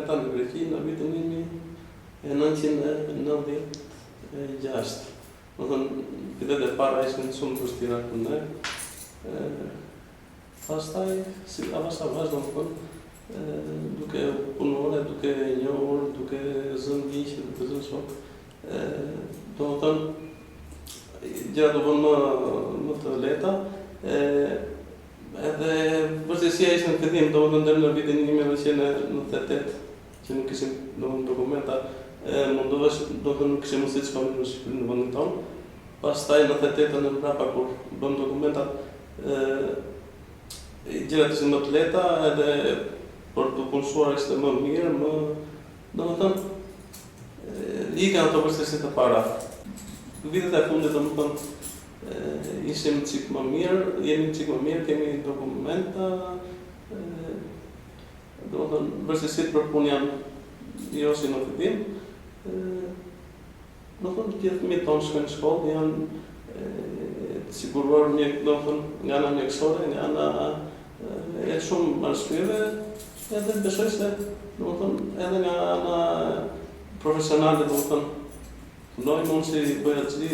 dokumenta në Greqi në vitin 1996. Domethënë, vitet e para ishin shumë të vështira për ne. Pastaj, si avash avash, domethënë, duke punuar, duke njohur, duke zënë miq, duke zënë shokë, domethënë, gjërat u bënë më, më të lehta, edhe vështirësia ishte në fillim, domethënë deri në vitin 1998, që nuk kishim domethënë dokumenta, e mundohesh, domethënë nuk kishim mundësi të shkonim në Shqipëri në vendin tonë. Pastaj në 98-ën e mbrapa kur bëmë dokumentat, ë gjërat ishin më të lehta edhe për të punësuar ishte më mirë, më domethënë ikën ato vështirësitë e para. Vitet e fundit domethënë ishim çik më mirë, jemi çik më mirë, kemi dokumenta, domethënë vështirësitë për punë janë jo si në fillim. Domethënë gjithë fëmijët tonë shkojnë në shkollë, janë të siguruar mjek, domethënë nga ana mjekësore, nga ana e shumë arsyeve, edhe besoj se domethënë edhe nga ana profesionale domethënë punojmë unë si bojaxhi.